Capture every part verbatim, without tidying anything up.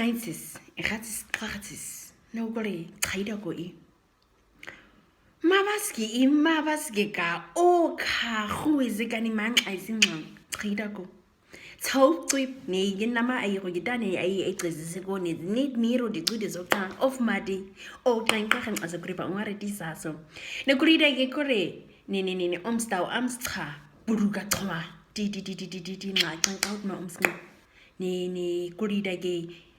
Ainsis, iratis, qatis, nokore, qaidako i. Mabaski i, mabaski ka, o ka, huizi kani man aisin man, qaidako. Tau tswip, ne yin nama ai ro gitane ai ai tsezi seko ne, ne, ne ro di tsudi so ka, of madi, o ka in ka kan asa kuripa ungare di saso. Ne kurida ge kore, ne, ne, ne, ne, omstau, amstra, buruga twa, di, di, di, nga, kan out ma omsna. Ne, ne, kurida ge,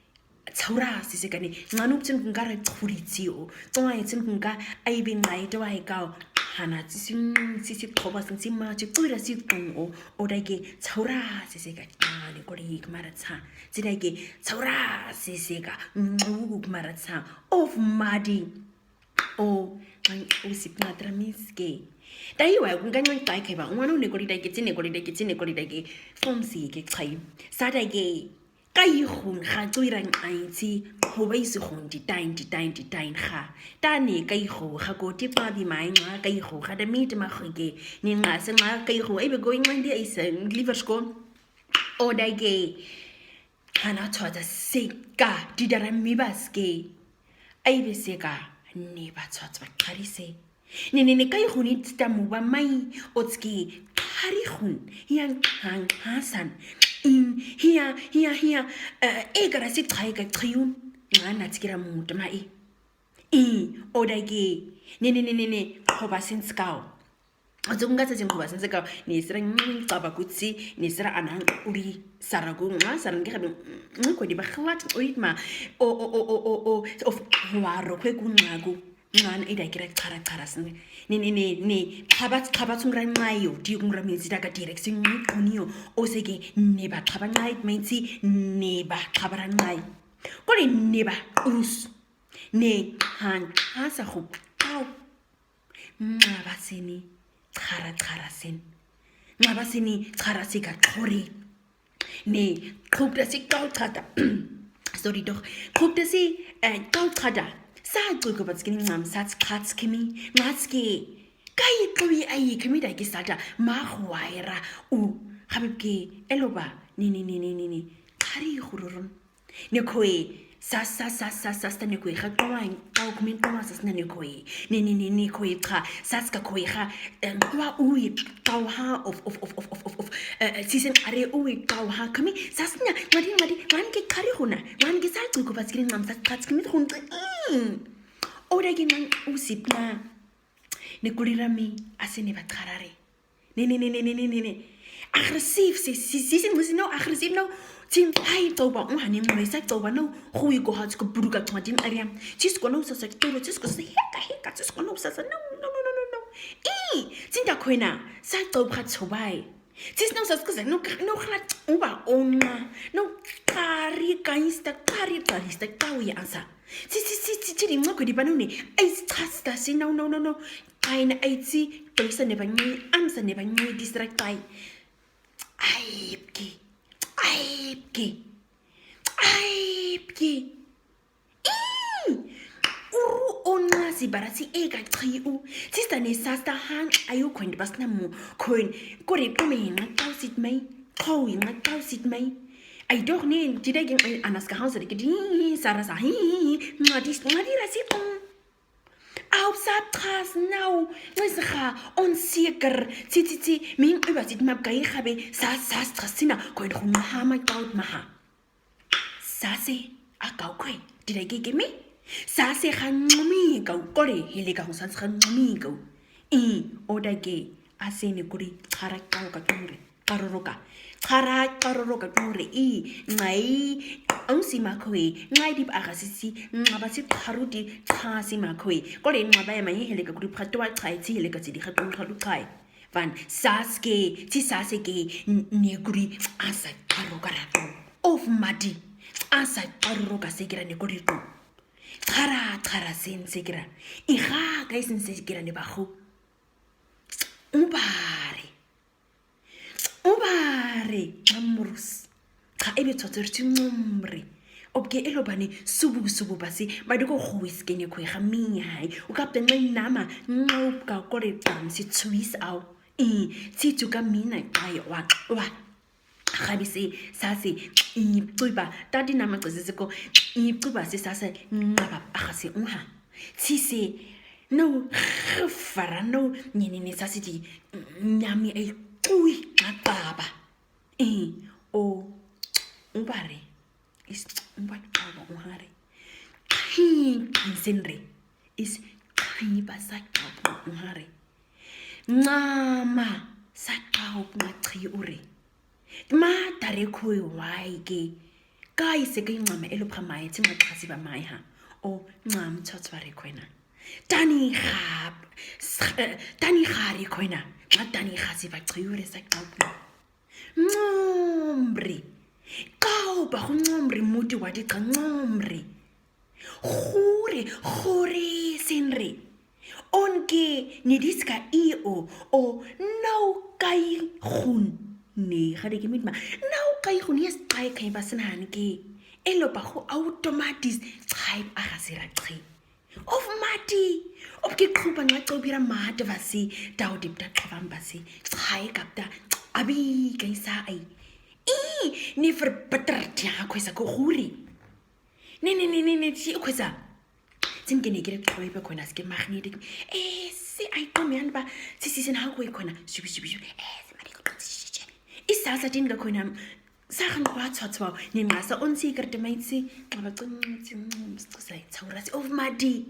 Tsaura siseka ne, nxa nuptsin kungara tsuritsi o, tsoa itsin kunga, aibi ngai toa ikao, hana tsisi, tsisi koba sinsi ma, tsi tsura si kung o, o daike, tsaura siseka, ne kore ik maratsa, tsi daike, tsaura siseka, nxuku maratsa, of madi, o, ngan, o sipna tramiske. Taiwa, kunga ngan kai keba, ngwano ne kore daike, tsi ne kore daike, tsi ne kore daike, fomsi ke tsai, sa daike, Kaihun, hatswira ngaitsi, hoba isi hun, titain, titain, titain, ha. Tane, kaihu, hako, tipabi, mai, nga, kaihu, hada, miti, mahike, ni nga, se, nga, kaihu, ebe, going, nga, ndi, aisa, liver, sko. O, daike, hana, tswata, seka, tidara, mibaske. Aibe, seka, neba, tswata, bakarise. Ne, ne, ne, kaihun i tita muba mai, otski, karihun, hian, han, hasan. In, hia, hia, hia, eh, egara si tsaika tsayun, ngana tsikira muta mai. I, o daike, ne, ne, ne, ne, ne, hoba sinskao. Otsi kunga sa sin hoba sinskao, ne sira ngi tsaba kutsi, ne sira anan uri, sara ku, nga, sara ngi kabi, ngi kodi ba khlat, oit ma, o, o, of, waro kwe kunga ku. Ngan ida kira tsara tsara sini. Ni, ni, ni, ni. Kaba, kaba tsungra ngai yo. Di kungra minzi daga direct si ngi kuni yo. Oseke neba kaba ngai minzi neba kaba ra ngai. Kore neba us. Ne han hasa hu. Au. Ngaba sini. Tsara tsara sini. Ngaba sini tsara sika kore. Ne, qhubda si kau chada. Sorry doch. Qhubda si, eh, kau chada. Sa cuku batskini ngam sats kats kimi. Ngatski. Kai kui ai kimi da ki sata. Ma huaira. U. Habibki. Eloba. Ni, ni, ni, ni, ni, ni. Kari hururun. Ne koe. Sas, sas, sas, sas, sas, ta ne koe, ha, kawa, kawa, kumin, kawa, sas, na ne koe. Ne, ne, ne, ne koe, ka, sas, ka koe, ha, em, kawa, ui, kawa, ha, of, of, eh, eh, sisen, are, ui, kawa, ha, kami, sas, na, madi, madi, wan ke kari huna, wan ke sa, tuku, pas, kini, mam, sas, pas, kini, hun, mm. Ora ke nan, usip, na. Ne kurira mi, ase ne bat karare. Ne, ne, ne. Agressive, si, si, si, si, si, no, agressive, no. Tin, ai, tauba, un, hani, mo, sa, tauba, no. Hui, ko, hat, ko, buruka, tuma, tin, ariam. Tis, ko, no, sa, sa, toro, tis, ko, sa, heka, heka, tis, ko, no, sa, sa, no, no. I, tin, ta, ko, na, sa, tauba, tauba, e. Tis, no, sa, ko, sa, no, ka, no, khala, uba, ona. No, kari, ka, insta, kari, ka, insta, ka, wi, ansa. Si, si, si, si, si, di, ma, ko, di, ba, no, ne. Ai, si, ta, sta, si, no, no, no, no. Aina aitsi, toisa ne bangi, amsa ne bangi, distract ai. Aipki, aipki, aipki. Ii! Uru ona si bara si ega tsi u. Sista ne sasta han ayu kwen bas na mu kwen. Kore kome na tau sit mai. Kau na tau sit mai. Ai doch ne, tidagin ai anaska han sa dikidi, sara sa hi, hi, hi, ngadi, ngadi rasi kong. Au sa tras nau, ngisra, on sieker, tsi, tsi, tsi, min uba tsi map gai habe, sa, sa, tras sina, koin hun maha ma gaut maha. Sa se, a gau koi, dira ge ge mi? Sa se ha ngumi gau, kore, hele gau, sa ha ngumi gau. I, oda ge, a se ne kuri, hara gau ka ture. Qaroroka. Qara, qaroroka, kore, i, ngai, ausi makoe, ngai dip agasisi, ngabasi qaruti, qasi makoe. Kore ngabaya mai hele ka kuri patoa qai, ti hele ka ti di ka tong kalu qai. Van, saske, ti saseke, n-, ne kuri, asa qaroroka rato. Of mati, asa qaroroka sekira ne kuri to. Qara, qara sen sekira. Iha, kai sen sekira ne bajo. Ubare. Ubare, ngamrus. Ka ebe tsotsor ti ngomre. Obke elo bani subu subu basi, baduko huis kene kwe ha mi hai. Ukapte ngai nama, ngaup ka kore tam si tsuis au. I, ti tuka mina kai wa, wa. Gabi se, sa se, icuba, tati nama cezezeko, icuba se sa se, ngaba, aha se, uha. Tsi se, no, gefara, no, nye, nye, nye, sa se di, nyami, e, cui, ngaba. E, o, ubare, is, uba, uba, uhare. Hin, hin, senre. Is, hin, ba, sa, uba, uhare. Ngama, sa, uba, chi, ure. Ma, tare, koi, wai, ke. Kai, se, ke, ngama, elo, pa, mai, ti, ma, kasi, ba, mai, ha. O, ngam, tsotsi, bare, koina. Tani, ha, s-, eh, tani, ha, re, koina. Ma, tani, ha, si, ba, chi, ure, sa, uba. Ncomri. Kauba, hu ncomri, muti wati ka ncomri. Hure, hure senre. Onke, ni diska i o, o, nau kai hun. Ni, hade ki mitma. Nau kai hun, yes, kai kai basin hanke. Elo ba hu automatis, kai ba ahasira kai. Of mati. Of ki kupa nga cobira mati vasi. Tau dip ta kovam vasi. Sai kapta. Abi kai sa ai. I, ni verbeter dia kwesa ko huri. Ne, ne, ne, ne, ne, si kwesa. Sin ke ne kire koi ba kona ske magnetic. Eh, si ai komian ba. Si, si, sin ha koi kona. Subi, subi, subi. Eh, si mari ko, si, si, si. Isa sa tin ga kona. Sa kan kwa tswa tswa, ni nga sa onsiker te maitsi, nga ba tsi, tsi, tsi, tsi, tsaurasi of mati.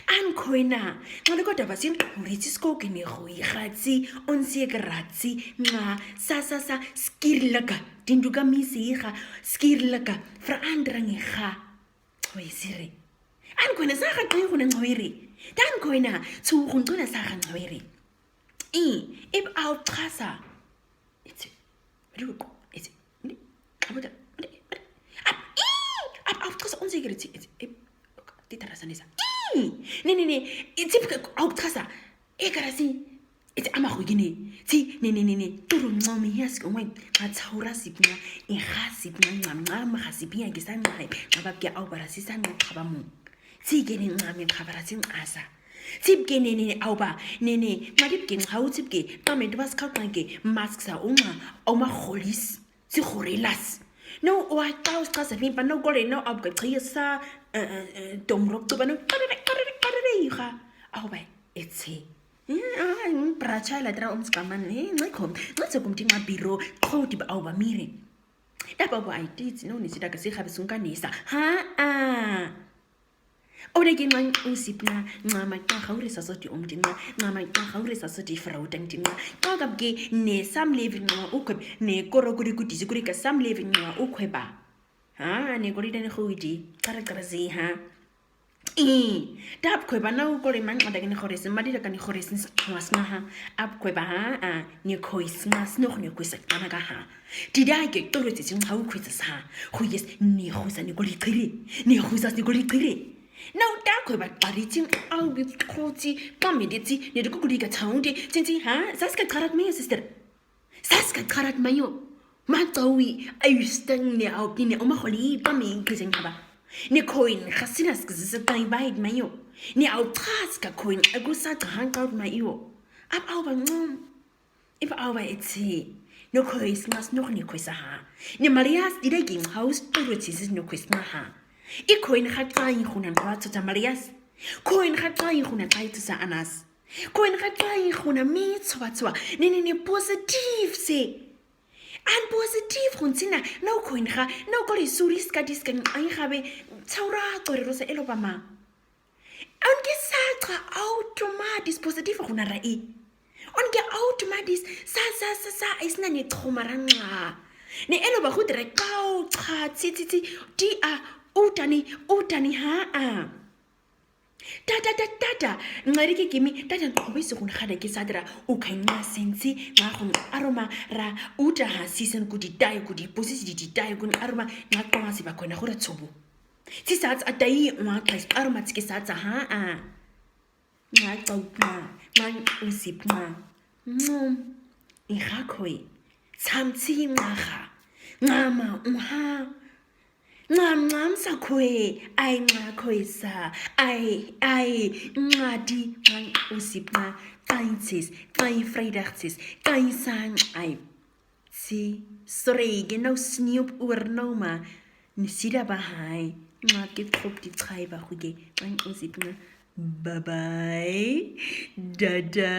An koina, nga le kota ba sin, uritsi skoki ni hui hatsi, onsiker ratsi, nga, sa, sa, sa, skirlaka, tinduka misi ha, skirlaka, fra andra ngi ha. Oi siri. An koina sa ha kai kuna ngawiri. Tan koina, tsu kun tuna sa ha ngawiri. I, ib au tsasa. Itse. Riuko. Itse. Ni. Abuta. Ni. Ap. I. Ap. Au tsasa onsiker itse. Itse. Ib. Ti tara sanesa. I. Ni, ni, ni. Itse pika au tsasa. E karasi. Itse ama hui gine. Ti. Ni, ni, ni, ni. Turu ncomi hias ko ngwen. Atsaurasi pina. I hasi pina ngam ngam hasi pina kisa ngai. Abab ke au barasi sa ngai kabamu. Tsi ke ni nxa mi khabara tsi nxasa. Tsi ke ni ni auba, ni ni, nxa ke ke nxa u tsi ke, kame tu bas kau ke, mask sa u nxa, o ma holis, tsi horilas. No, o a tau ska sa fin pa no kore no au ke tsi sa, eh, eh, eh, tom rok tu ba no, karere, karere, karere, iha. Auba, etse. Eh, ah, mm, pracha la tra om skaman, eh, nxa kom, nxa kom ti nxa biro, kau ti ba auba mire. Tapa bo ai titsi, no, ni sita ka si habi sunka ni sa. Ha, ah. Ore ke nxa usip nxa, nxa ma nxa haure sa soti om ti nxa, nxa ma nxa haure sa soti frau tang ti nxa. Kaka ke ne sam levi nxa ukweb, ne koro kuri kuti zikuri ka sam levi nxa ukweba. Ha, ne kori dene huidi, kara kara zi ha. I, tap kweba na ukore man ada kani hores, madi da kani hores, mas nxa ha. Ap kweba ha, a, ne kois, mas no ne kois, kana ka ha. Tida ke toro tsi nxa ukwesa sa. Huyes, ne husa ne kori kiri. Ne husa ne kori kiri. Na uta kweba kari tsi, au bi koti, pamede tsi, ne de kukuri ka tsaunde, tsi tsi ha, saska karat me sister. Saska karat mayo. Ma tawi, ayustang ne au pine, o ma holi, pame kisen kaba. Ne koin, hasinas kisa tai bait mayo. Ne au tras ka koin, agusa ka han kaut mayo. Ap au ba ngom. Iba awa etsi. No kois mas no ne kois ha. Ne Marias diregi haus turu tsis no kois ma ha. I koin ha tsain huna kwa tsa Marias. Koin ha tsain huna kai tsa Anas. Koin ha tsain huna mi tswa tswa. Ne ne ne positive se. An positive hun tsina. No koin ha. No kori suris ka diskan ai habe. Tsaura kori rosa elo ba ma. Aunque saca automatis positive huna rai. Aunque automatis sa sa sa sa isna ni txomaranga. Ni elo ba hudre kau tsa tsi tsi tsi ti a utani utani ha a. Tata tata tata. Ngari ke kimi tata nkobe su hun hada ke sadra ukai nga sensi nga hun aroma ra uta ha sisen kuti dai kuti posisi di dai kun aroma nga kwa si ba kona hura tsobu. Tsi sats atai mwa kais aroma tsi ke sats ha a. Mwa tau mwa, mwa usip mwa. Mwa. Iha koi. Tsam tsi mwa ha. Mwa ma uha. Mwa mwa msa koi. Ai mwa koi sa. Ai, ai. Mwa di, mwa usip mwa. Kai tsis, kai freidach tsis, kai sang ai. Si, sorry, genau sniup ur noma. Nisira bahai. Nga ke trop di trai ba huge. Bye bye. Dada.